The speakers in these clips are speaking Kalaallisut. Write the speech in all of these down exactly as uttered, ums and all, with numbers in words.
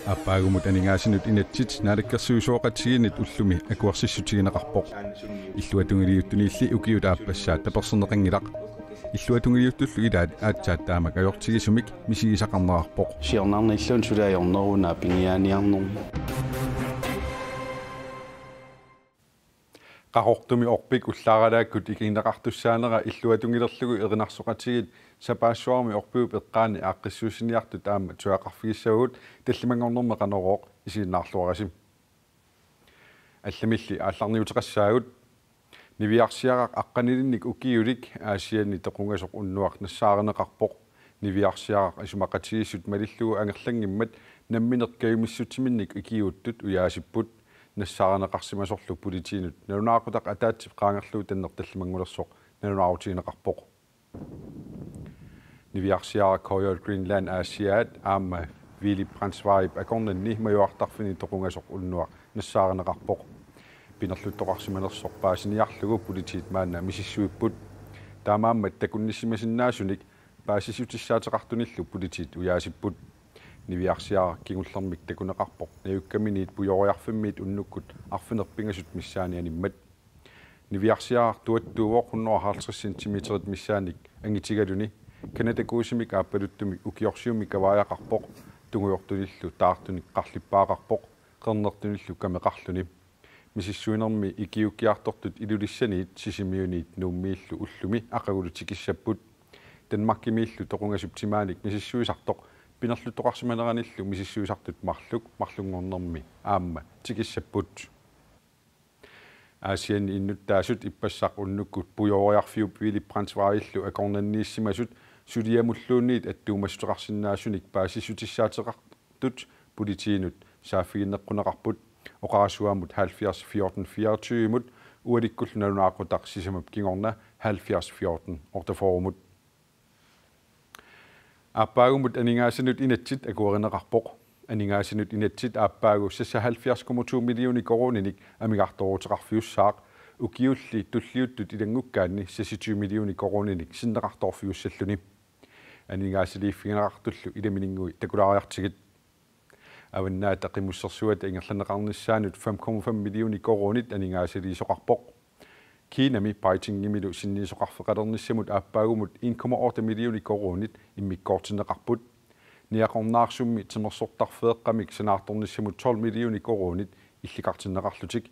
Aappaagumut aningaasanut inatsit naalakkersuisooqatigiinnit ullumi akuersissutigineqarpoq. Illuatungiliuttuniilli ukiut aappassaat taperserneqanngilaq. Illuatungiliuttullu ilaat aatsaat taamak ajortigisumik misigisaqarnerarpoq. Siornarnilluunniit suli ajorneruvoq naapinniarnermi. Qaqortumi orpik ullaaralaakkut ikinneqartussaanera illuatungilerlugu erinarsoqatigiit sapaassuarmi orpiup eqqaani aaqqissuussiniartut aamma tungaqarfigissavagut, tallimanngornermi Qanorooq isiginnaarluarisi. Allamilli aallarniuteqassaagut. Niviarsiaraq aqqanilinnik ukiulik Aasianni toqungasoq unnuaq nassaarineqarpoq. Niviarsiaraq isumaqatigiissut malillugu angerlanngimmat nammineq kajumissutsiminnik ikiuuttut ujaasipput. Nassaarineqarsimasorlu politiinut nalunaaqutaq ataatsip qaangerlugu tanneq tallimanngulersoq nalunaarutigineqarpoq. Niviarsiaraq Royal Greenland Aasiaat aamma Willy Brandtsvarip akornanni majuartarfini toqungasoq unnuaq nassaarineqarpoq. Pinerluttoqarsimanersoq paasiniarlugu politiit maanna misissuipput. Taamaammat takunnissimasinnaasunik paasissutissaateqartunillu politiit ujaasipput. Niviarsiaraq kingullermik takuneqarpoq najukkaminiit pujooriarfimmiit unnukkut arfineq-pingasut missaani animmat. Niviarsiaraq tuattuuvoq hundrede og halvtreds centimeterit missaannik angitigaluni. Canada Goose-imik aappaluttumik ukiorsiummik kavaajaaqarpoq. Tungujortunillu taartunik qarlippaaqarpoq, qernertunillu kameqarluni. Misissuinermi ikiuukkiartortut Ilulissaniit, Sisimiuniit Nuummiillu ullumi aqagulu tikissapput. Danmarkimiillu toqungasut timaanik misissuisartoq pinerluttoqarsimaneranillu misissuisartut marluk marlunngornermi aamma tikissapput. Aasianni innuttaasut ippassaq unnukkut pujooriarfiup Willy Brandtsvarillu akornanniissimasut suliamulluunniit attuumassuteqarsinnaasunik paasissutissaateqartut politiinut saaffiginneqquneqarput. Oqarasuaamut halvfjerds fjorten fireogtyve-mut ualikkullu nalunaaqutaq sisamap kingorna halvfjerds fjorten otteogfyrre-mut. Aappaagumut aningaasanut inatsit akuerineqarpoq. Aningaasanut inatsit aappaagu seksoghalvfjerds komma to millioner koruuninik amigartooruteqarfiussaaq. Ukiulli tulliuttut ilanngukkaanni seksogtyve millioner koruuninik sinneqartoorfiussalluni. Aningaasaliiffigineqartullu ilamininngui takulaariartigit. Avannaata Qimussersuata ingerlanneqarnissaanut fem komma fem millioner koruunit aningaasaliisoqarpoq. Kinami Beijingimilu sinniisoqarfeqalernissamut aappaagumut en komma otte millioner koruunit immikkoortinneqarput. Niaqornaarsummi timersortarfeeqqamik sanaartornissamut tolv millioner koruunit illikartinneqarlutik.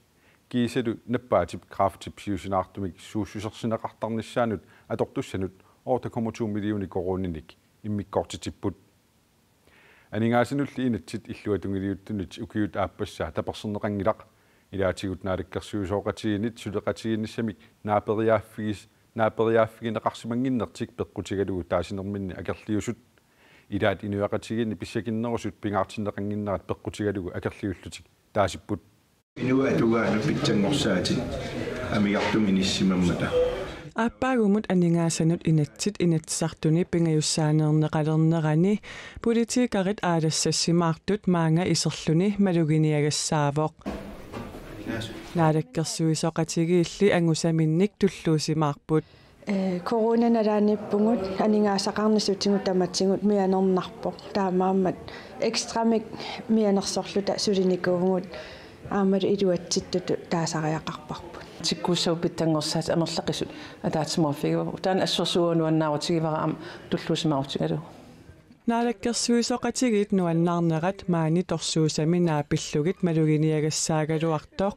Kiisalu nappaatip kræftip siusinaartumik suussusersineqartarnissaanut atortussanut otte komma to millioner koruuninik immikkoortitsipput. Aningaasanulli inatsit illuatungiliuttunit ukiut aappassaa taperserneqanngilaq. Ilaatigut naalakkersuisooqatigiinnit suleqatigiinnissamik naaperiaaffigis-, naaperiaaffigineqarsimannginnertik peqqutigalugu taasinerminni akerliusut. Ilaat inuiaqatigiinni pissakinnerusut pingaartinneqannginnerat peqqutigalugu akerliullutik taasipput. Inuit atugaanut pitsanngorsaatit amigartumik inissimammata. Aappaagumut aningaasanut inatsit Inatsisartuni pingajussaaneerneqalernerani politikerit aalassassimaartut maanga iserluni maluginiagassaavoq. Naalakkersuisooqatigiilli angusaminnik tulluusimaarput. Ee, corona nalaaniippugut, aningaasaqarnissutigut tamatigut mianernarpoq. Taamaammat ekstramik mianersorluta sulinikuuvugut, aammalu iluatsittutut taasariaqarparput. Tikkuussavut pitsanngorsaatit amerlaqisut ataatsimoorfigivagut. Taanna assorsuaq nuannaarutigivara aamma tulluusimaarutigalugu. Naalakkersuisooqatigiit nuannaarnerat maani torsuusami naapillugit maluginiagassaagaluartoq.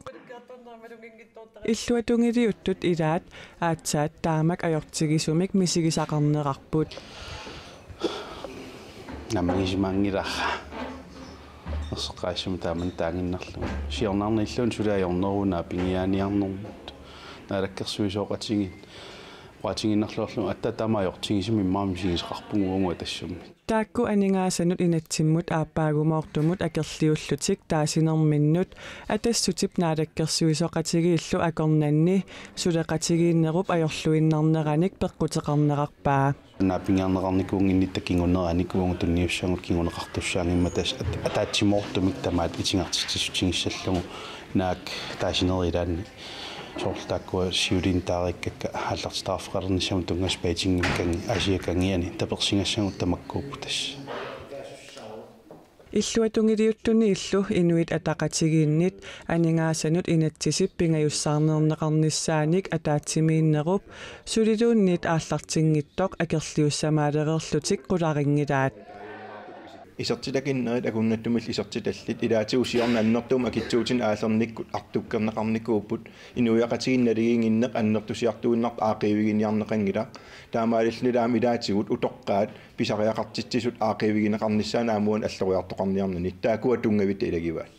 Illuatungiliuttut ilaat aatsaat taamak ajortigisumik misigisaqarnerarput. Nammagisimaanngilara. Erseqqissumik taamani taannginnarlugu. Siornarnilluunniit suli ajorneruvoq naapinniarnermut. Naalakkersuisooqatigiit oqaatigiinnarluarlugu aatsaat taamak ajortigisumik immaqa misigisaqarpugut uagut Atassummi. Taakku aningaasanut inatsimmut aappaagumoortumut akerliullutik taasinerminnut Atassutip naalakkersuisooqatigiillu akornanni suleqatigiinnerup ajorluinnarneranik peqquteqarnerarpaa. Naapinniarneqarnikuunnginnitta kinguneranikuugut tunniussaagut kinguneqartussaanngimmat tassa at-, ataatsimoortumik tamaat itigartitsissutigissallugu naak taasinerit ilaanni Soorlu taakkua siuliini taariikkakka aallartitaqarfeqalernissamut tunngasut bettingimik kangi-, Aasiakkangiani tapersigassagut tamakkuupput tassa. Illuatungiliuttunillu Inuit Ataqatigiinnit aningaasanut inatsisip pingajussaarneerneqarnissaanik ataatsimiinnerup suliluunniit aallartinngitsoq akerliussamaalereerlutik qularinngilaat. Isertitakinnerit akunnattumillu isertitallit ilaatigut siorna annertuumik akitsuutinik aallernikkut artukkerneqarnikuupput, inuiaqatigiinni naligiinnginneq annertusiartuinnartoq aaqqiiviginiarneqanngilaq. Taamaalillunilu aamma ilaatigut utoqqaat pisariaqartitsisut aaqqiivigineqarnissaannut aamma uani alloriartoqarniarnani. Taakkua tunngavitta ilagivaat.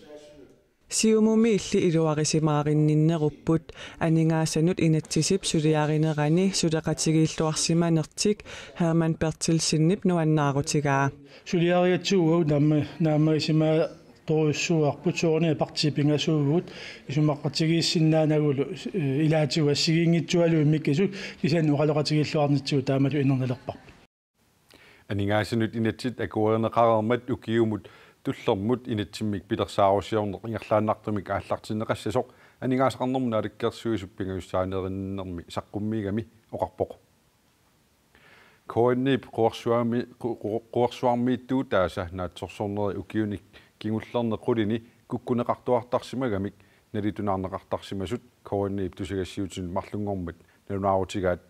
Siumumi illit iluarisimaarinninnerupput, aningaasanut inatsisip suliarinerani suleqatigiilluarsimanertik Hermann Berthelsenip nuannaarutigaa. Suliarigatsigu uagut naamma-, naammagisimaattorujussuuarput, soorunami partiit pingasuuvugut isumaqatigiissinnaanagu, eh, ilaatigut assigiinngitsualuit immikkisut, kisianni oqaloqatigiilluarnitsigut taamalu inernalerparput. Aningaasanut inatsit akuerineqareermat ukiumut tullermut inatsimmik pilersaarusiorneq ingerlaannartumik aallartinneqassasoq aningaasaqarnermut naalakkersuisup pingajussaaneerinninnermi saqqummiigami oqarpoq. K N I-p quersuarmi-, qu-, qu-, quersuarmiittuutaasa naatsorsorneri ukiuni kingullerni qulini kukkuneqartuartarsimagamik nalitunaarneqartarsimasut K N I-p tusagassiuutinut marlunngormat nalunaarutigaat.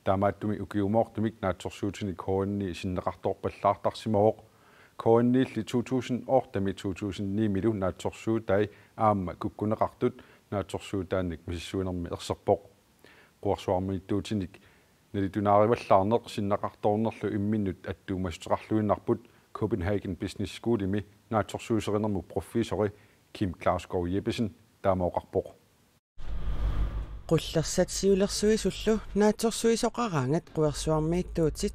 Taamaattumik ukiumoortumik naatsorsuutinik K N I sinneqartoorpallaartarsimavoq. K N I-lli to tusind otte-mi to tusind ni-milu naatsorsuutai aamma kukkuneqartut naatsorsuutaannik misissuinermi erserpoq. Quersuarmiittuutinik nalitunaarivallaarneq sinneqartoornerlu imminnut attuumassuteqarluinnarput Copenhagen Business Schoolimi naatsorsuuserinermut professori Kim Klausgaard Jeppesen taama oqarpoq. Qullersat siulersuisullu naatsorsuisoqaraangat quersuarmiittuutit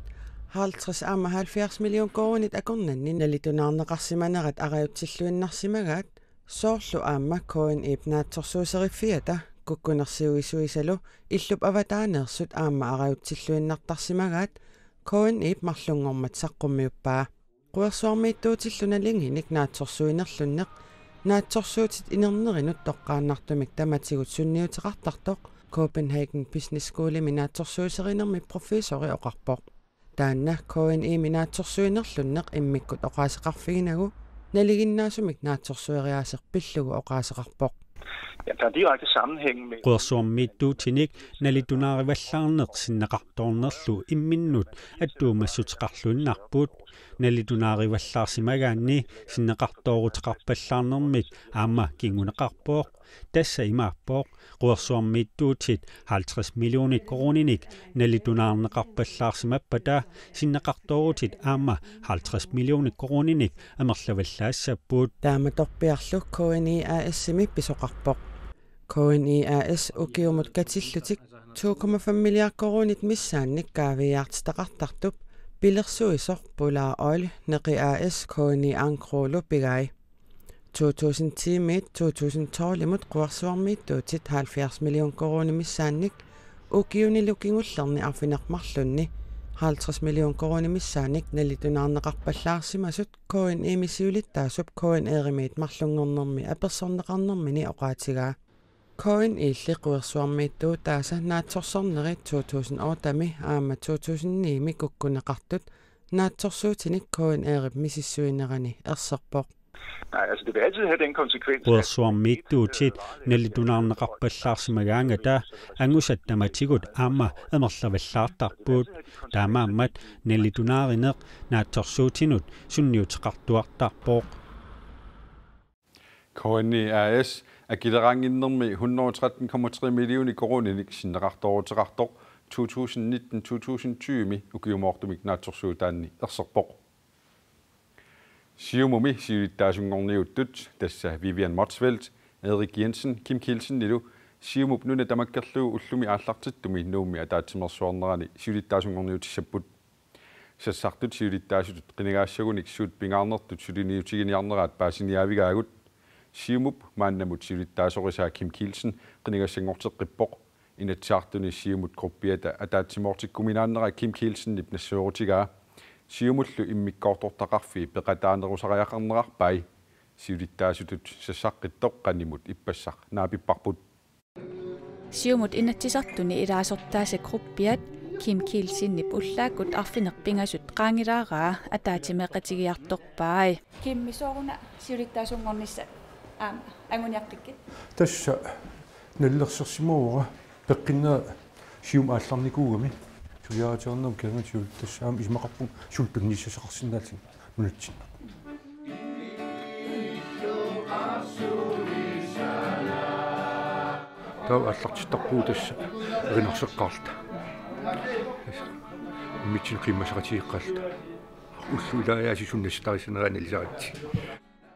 halvtreds aamma halvfjerds million koruunit akornanni nalitunaarneqarsimanerat arajutsilluinnarsimagaat, soorlu aamma K N I-p naatsorsuuseriffiata kukkunersiuisuisalu illup avataaneersut aamma arajutsilluinnartarsimagaat K N I-p marlunngormat saqqummiuppaa. Quersuarmiittuutillu nalinginik naatsorsuinerlunneq naatsorsuutit inernerinut toqqaannartumik tamatigut sunniuteqartartoq Copenhagen Business Schoolimi naatsorsuuserinermi professori oqarpoq. Taanna K N I-mi naatsorsuinerlunneq immikkut oqaaseqarfiginagu nalinginnaasumik naatsorsueriaaseq pillugu oqaaseqarpoq. Ja, der er direkte sammenhæng med Quersuarmiittuutinik nalitunaarivallaarneq sinneqartoornerlu imminnut attuumassuteqarluinnarput. Nalitunaarivallaarsimagaanni sinneqartooruteqarpallaarnermik aamma kinguneqarpoq. Tassa imaappoq, quersuarmiittuutit halvtreds millioner koruuninik nalitunaarneqarpallaarsimappata sinneqartoorutit aamma halvtreds millioner koruuninik amerlavallassapput. Taamatorpiarlu K N I A/S-imi pisoqarpoq. K N I A/S ukiumut katillutik to komma fem milliard koruunit missaannik kaaviiaartitaqartartup pilersuisoq Polar Oil Neqi A/S K N I Engroslu pigai. To tusind ti-miit to tusind tolv-imut quersuarmiittuutit halvfjerds million koruunit missaannik ukiunilu kingullerni arfineq-marlunni halvtreds million koruunit missaannik nalitunaarneqarpallaarsimasut K N I-mi siulittaasup K N R-imiit marlunngornermi apersorneqarnermini oqaatigaa. K N I-lli quersuarmiittuutaasa naatsorsornerit to tusind otte-mi aamma to tusind ni-mi kukkuneqartut naatsorsuutinik K N R-ip misissuinerani erserpoq. Nej, altså det vil altid have den konsekvens, at Quersuarmiittuutit nalitunaarneqarpallaarsimagaangata angusat tamatigut aamma amerlavallaartarput. Taamaammat nalitunaarineq naatsorsuutinut sunniuteqartuartarpoq. K N I A/S akileraannginnermi hundrede og tretten komma tre millioner koruuninik sinneqartooruteqartoq to tusind nitten to tusind tyve-mi ukiumoortumik naatsorsuutaanni erserpoq. Siumumi siulittaasunngorniuttut, tassa Vivian Motzfeldt, Erik Jensen, Kim Kielsenilu Siumup nuna tamakkerlugu ullumi aallartittumi Nuummi ataatsimeersuarnerani siulittaasunngorniutissapput. Sassartut siulittaasutut qinigaassagunik suut pingaarnertut suliniutiginiarneraat paasiniaavigaagut. Siumup maannamut siulittaasorisaa Kim Kielsen qinigassanngorteqqippoq. Inatsisartuni Siumut gruppiata ataatsimoortikkuminaannera Kim Kielsenip nassuerutigaa. Siumullu immikkoortortaqarfii peqataanerusariaqarnerarpai. Siulittaasutut sassaqqittoq qanimut ippassaq naapipparput. Siumut Inatsisartuni ilaasortaasa gruppiat Kim Kielsenip ullaakkut arfineq-pingasut qaangilaaraa ataatsimeeqatigiartorpai. Kimmi, sooruna siulittaasunngornissat aamma anguniaqqikkit? Tassa nalilersorsimavara peqqinnera Siumup aallarnikuugami. Suliariternermi kingorna siulittaasuat aamma isumaqarpunga suli tunniussassaqarsinnaalluni nunatsinni. Taava aallartittarpugut tassa erinarseqqaarluta. Immitsinnut qiimmasaqatigeqqaarluta. Ullut ilaajaasa sunnassatarissaneranni ilisaritsi.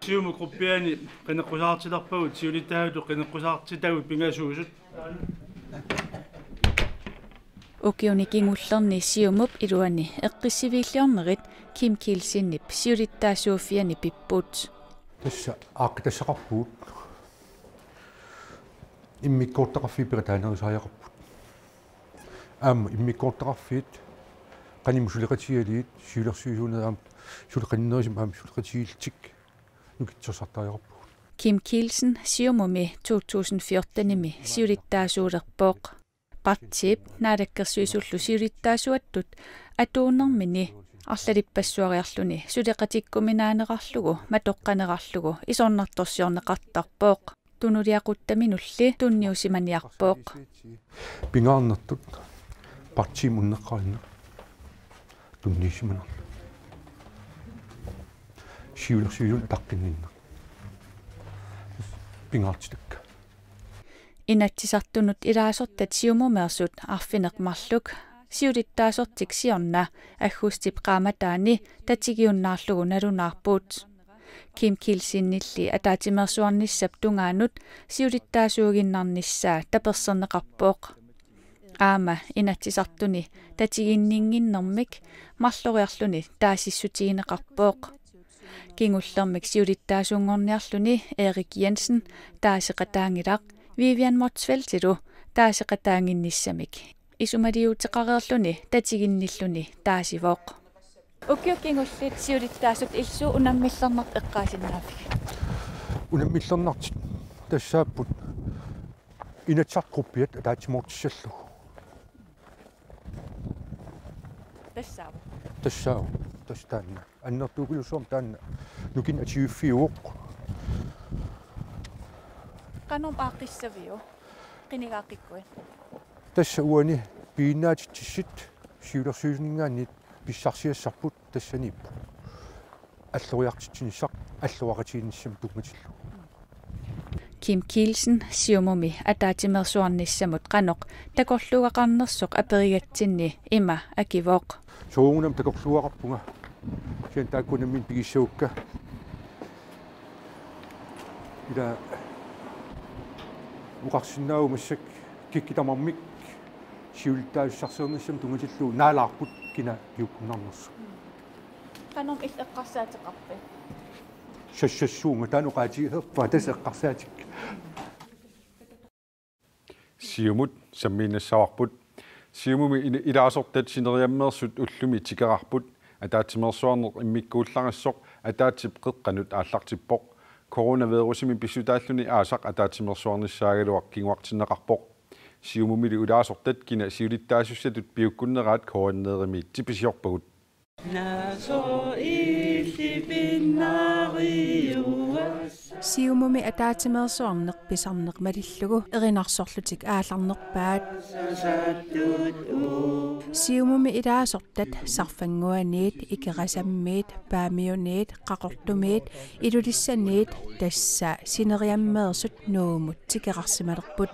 Siumup gruppiani qineqqusaartilerpagut, siulittaasutut qineqqusaartitagut pingasuusut. Ukiuni kingullerni Siumup iluani eqqissiviilliornerit Kim Kielsenip siulittaasuuffiani pipput. Tassa aaqqitassaqarpugut. Immikkoortitaqarfiit peqataanerusariaqarput. Aamma immikkoortitaqarfiit qanimut suleqatigalugit siulersuisuunerit aamma suleqatinnerusumik aamma suleqatigalugit nukittorsartariaqarpugut. Kim Kielsen Siumumi to tusind fjortenimi siulittaasuulerpoq. Partiip naalakkersuisullu siulittaasuattut atuunnermini arlalippassuariarluni suleqatikkuminaanerarlugu matoqqanerarlugu isornartorsiorneqartarpoq. Tunuliaquttaminulli tunniusimaniarpoq. Pingaarnertut partiimut unneqqarinneq tunniusimanerlugu. Siulersuisuni ataqqinninneq. Pingaartitakka. Inatsisartunut ilaasortat Siumumeersut arfineq-marluk siulittaasortik siorna aggustip qaammataani tatigiunnaarlugu nalunaarput. Kim Kielsenilli ataatsimeersuarnissap tungaanut siulittaasuuginnarnissaa taperserneqarpoq. Aamma Inatsisartuni tatiginninnginnermik marloriarluni taasissutigineqarpoq. Kingullermik siulittaasunngorniarluni Erik Jensen taaseqataanngilaq, Vivian Motzfeldtilu taaseqataannginnissamik isumaliuteqareerluni tatiginnilluni taasivoq. Ukiut kingulliit siulittaasut illit suut unammillernartut eqqaasinnaaviuk? Unammillernartut tassaapput Inatsisartut gruppiat ataatsimoortissallugu. Tassaavoq. Tassaavoq. Tassa taanna. Annertuukuluussuarmik taanna nukinneq atuiffiuvoq. Qanormi aaqqissaviuk? Qinigaaqqikkuit. Tassa uani piginnaatitsissutit siulersuisuninngaanniit pissarsiassarput tassaniippoq. Alloriartitsinissaq alluaqatigiinnissamut tunngatillugu. Kim Kielsen Siumumi ataatsimeersuarnissamut qanoq takorluugaqarnersoq aperigatsinni ima akivoq. Soorunami takorluugaqarpunga. Kisianni taakku unammineq pigissagukka. Ila oqarsinnaavoq massakkut kikkut tamarmik siulittaasussarsiornissamut tunngatillugu naalaarput kina piukkunnarnersoq. Qanormi illit eqqarsaateqarpit? Sassassuunga taanna oqaatigilerpaa tassa eqqarsaatikka. Siumut sammiinnassavarput. Siumumi ila-, ilaasortat sineriammeersut ullumi tikeraarput. Ataatsimeersuarneq immikkuullarissoq ataatsip qeqqanut aallartippoq. Coronavirusimik pissutaalluni aasaq ataatsimeersuarnissaagaluaq kinguartinneqarpoq. Siumumilu ilaasortat kina siulittaasussatut piukkunneraat K N R-imi tipisiorpagut. Siumumi ataatsimeersuarneq pisarneq malillugu erinarsorlutik aallarnerpaat. Siumumi ilaasortat Sarfannguaniit, Ikerasammiit, Paamiuniit, Qaqortumiit, Ilulissaniit tassa sineriammeersut Nuummut tikerarsimalerput.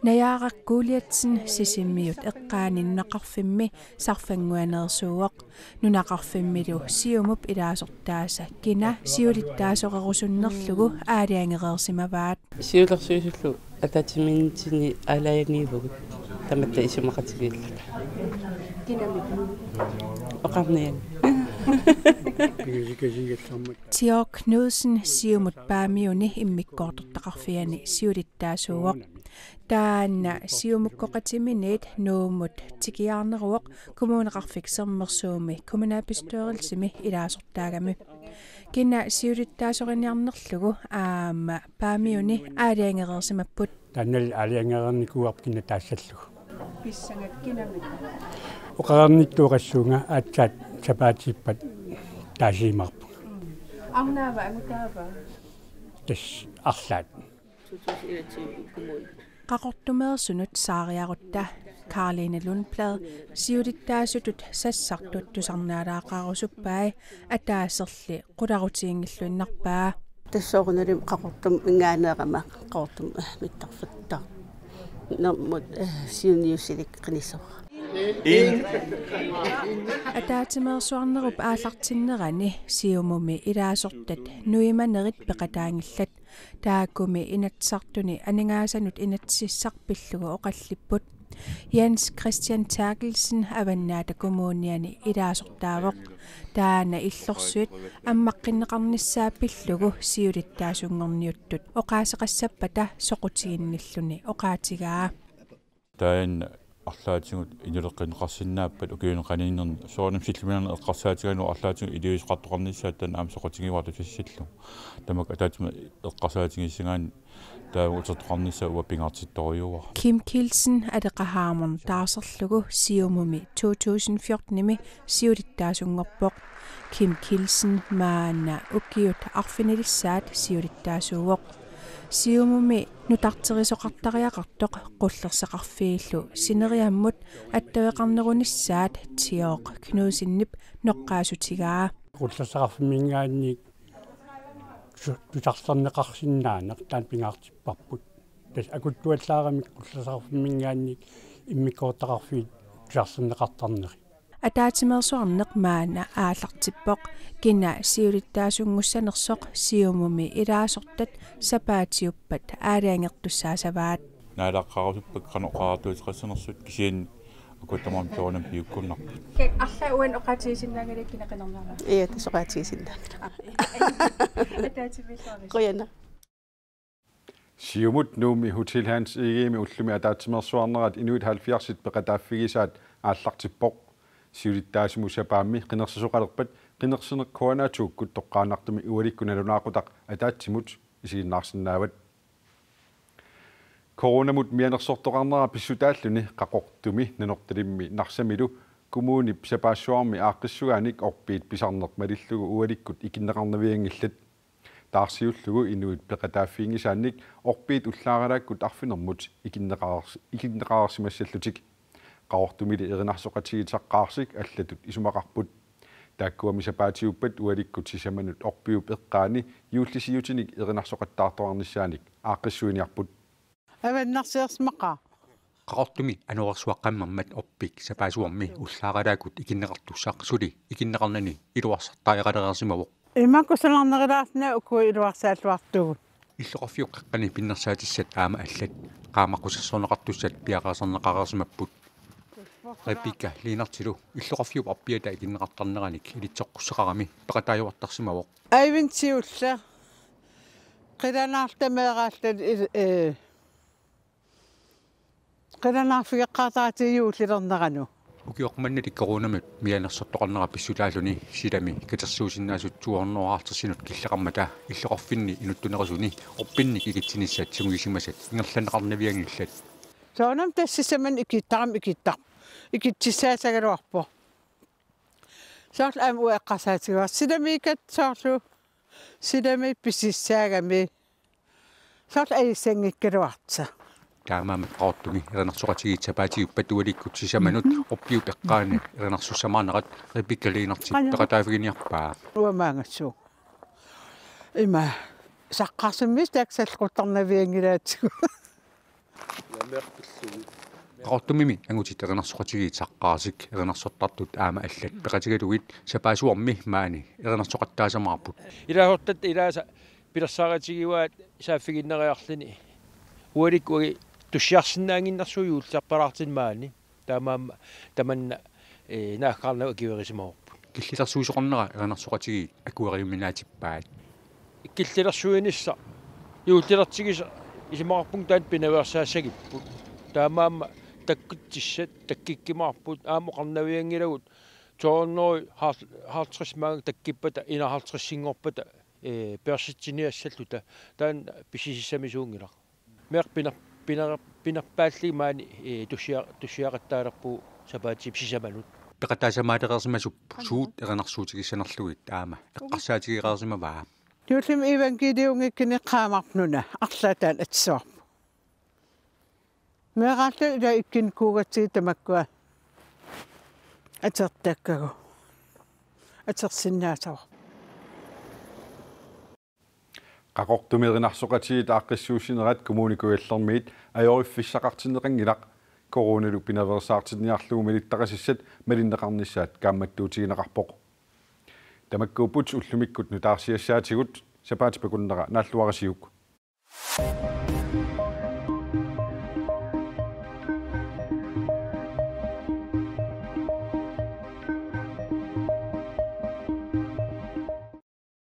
Najaaraq Kuuliatsin Sisimiut eqqaani nunaqarfimmi sarfannguaneersuuvoq. Nunaqarfimmilu Siumup ilaasortaasa kina siulittaasorerusunnerlugu aalajangereersimavaat. Siulersuisullu ataatsimiinnitsinni aalajangiivugut tamatta isumaqatigiilluta. Kinamik? Oqarniani. Pingasikasigallarmat. Tiok Knudsen Siumut Paamiuni immikkoortortaqarfiani siulittaasuuvoq. Taanna Siumukkoqatiminit Nuummut tikiaarneruvoq Kommuneqarfik Sermersuumi kommunalbestyrelsimi ilaasortaagami. Kina siulittaasoriniarnerlugu aamma Paamiuni aalajangereersimapput. Taannali aalajangereernikuuarput kina taassallugu. Pissangat kinamik? Oqareernittut oqassuunga aatsaat sapaatiippat taasiimaarpunga. Arnaava angutaava? Tassa arlaat. Qaqortumeersunut saariarutta Karline Lundblad siulittaasutut sassartut tusarnaalaaqarusuppai ataaserli qularutiginngilluinnarpaa. Tassa soorunalimi Qaqortuminngaanneerama Qaqortumi mittarfittar. Nuummut, eh, siunniussilik qinissavara. Ataatsimeersuarnerup aallartinnerani Siumumi ilaasortat nuimanerit peqataanngillat. Taakkumi Inatsisartuni aningaasanut inatsisissaq pillugu oqallipput. Jens Christian Terkelsen Avannaata Kommuniani ilaasortaavoq. Taanna illorsuit ammaqqinneqarnissaa pillugu siulittaasunngorniuttut oqaaseqassappata soqutiginnilluni oqaatigaa. Taanna arlaatigut inuleqqinneqarsinnaappat ukiuni qaninnern soorunami silluminerni eqqarsaatigalugu arlaatigut iliuuseqartoqarnissaat taanna aamma soqutigivarput tassallu. Tamakku ataatsimut eqqarsaatigissagaanni taava utertoqarnissaa uanga pingaartittorujuara. Kim Kielsen Aleqa Hammond taarserlugu Siumumi to tusind fjortenimi siulittaasunngorpoq. Kim Kielsen maanna ukiut arfinilissaat siulittaasuuvoq. Siumumi nutarterisoqartariaqartoq qullersaqarfiillu sineriammut attaveqarnerunissaat Tioq Knudsenip noqqaassutigaa. Qullersaqarfimminngaanniit su-, tusarserneqarsinnaaneq taanna pingaartipparput. Tassa akuttuallaaramik qullersaqarfimminngaanniit immikkoortaqarfiit tusarserneqartarneri. Ataatsimeersuarneq maanna aallartippoq kina siulittaasunngussanersoq Siumumi ilaasortat sapaatiuppat aalajangertussaassavaat. Naalaqqaarusuppat qanoq oqariartuuteqassanersut kisianni akuttamaam toonam piukkunnarput. Kak arla uan oqaatigisinnaanngilakka kina qinernerma. Ia, tassa oqaatigisinnaanngilakka. Ataatsimiilluaris. Qujanaq. Siumut Nuummi Hotel Hans Egedemi ullumi ataatsimeersuarnerat inuit halvfjerdsit peqataaffigisaat aallartippoq. Siulittaasimut sapaammi qinersisoqalerpat qinersineq K N R to-kkut toqqaannartumik ualikkut nalunaaqutaq ataatsimut isiginnaarsinnaavat. Coronamut mianersortoqarnera pissutaalluni Qaqortumi, Nanortalimmi Narsamilu kommunip sapaassuarmi aaqqissugaanik orpiit pisarneq malillugu ualikkut ikinneqarnavianngillat. Taarsiullugu inuit peqataaffiginngisaannik orpiit ullaaralaakkut arfinermut ikinneqareers-, ikinneqareersimassallutik. Qaqortumili erinarsoqatigiit saqqaarsik allatut isumaqarput. Taakkuami sapaatiuppat ualikkut sisamanut orpiup eqqaani juullisiutinik erinarsoqattaartoqarnissaanik aaqqissuiniarput. Avannarsiorsimaqaaq. Qaqortumi anorersuaqqammermat orpik sapaassuarmi ullaaralaakkut ikinneqartussaq suli ikinneqarnani iluarsartariaqalereersimavoq. Imakku sanarnerilaarsinnaavoq uku iluarsaalluartugut. Illoqarfiup qeqqani pinnersaatissat aamma allat qaammaqqussersorneqartussat piareersarneqareersimapput. Rebekka Lennartilu illoqarfiup orpiata ikinneqartarneranik ilitsoqqusseqarami peqataajuartarsimavoq. Aivintiulla qilanaartameeraallat il-, ee, qilanaarfigeqqaartaratik juullilernerani. Ukioq mannalu coronamut mianersortoqarnera pissutaalluni silami katersuusinnaasut to hundrede og halvtredsinut killeqarmata illoqarfinni inuttunerusuni orpinnik ikitsinissat sumigisimasat ingerlanneqarnavianngillat. Soorunami tassa sisamanut ikittarami ikittar-, ikitsissaassagaluarpoq. Soorlu aamma uanga eqqarsaatigaara silamiikkatta soorlu silami pisissaagami. Soorlu ajussanngikkaluartoq. Taamaammat Qaqortumi erinarsoqatigiit sapaatiuppat ualikkut sisamanut orpiup eqqaani erinarsussamaarnerat Rebekka Lennartip peqataaffiginiarpaa. Uanga maanngaassuunga. Ima saqqarsimmiis taakku sallequttarnavianngilaatigut. Qaqortumimi angutit erinarsoqatigiit saqqaarsik erinarsortartut aamma allat peqatigalugit sapaassuarmi maani erinarsoqattaasamaarput. Ilaasortat ilaasa pilersaarutigivaat saaffiginneriarluni. Ualikkut tussiarsinnaannginnersugut juullilerpalaartut maani. Taamaammat tamanna, ee, naaggaarnagu akuerisimavarput. Killilersuisoqarnera erinarsoqatigiit akueriuminaatippaat. Killilersuinissaq juullilertigisoq Isumaqarpunga taanna pinaveersaassagipput. Taamaammat takkutissat takkikkumaarput, aamma oqarnavianngilagut to hundrede halvtreds maanga takkuppata enoghalvtredsinngorpata, ee, peersitsiniassalluta, taanna pisisissamisuunngilaq. Meeqqat pinar-, pinar-, pinerpaallugit maani, ee, tusia-, tusiaqattaalerpugut sapaatip sisamanut. Peqataasamaalereersimasuppoq suut erinarsuutigissanerlugit aamma eqqarsaatigereersimavaa. Juullimi iivangkiiliunngikkunik qaammarpununa arlaat taanna atissavarput. Meeraallu ila ikkunikuugatsigit tamakkua atortakkagut. Atorsinnaassavarput. Qaqortumi erinarsoqatigiit aaqqissuussinerat Kommune Kujallermiit ajoriffissaqartinneqanngilaq. Coronalu pinaveersaartinniarlugu malittarisassat malinneqarnissaat kaammattuutigineqarpoq. Tamakkuupput ullumikkut nutaarsiassaatigut, sapaatip akunnera naalluarisiuk.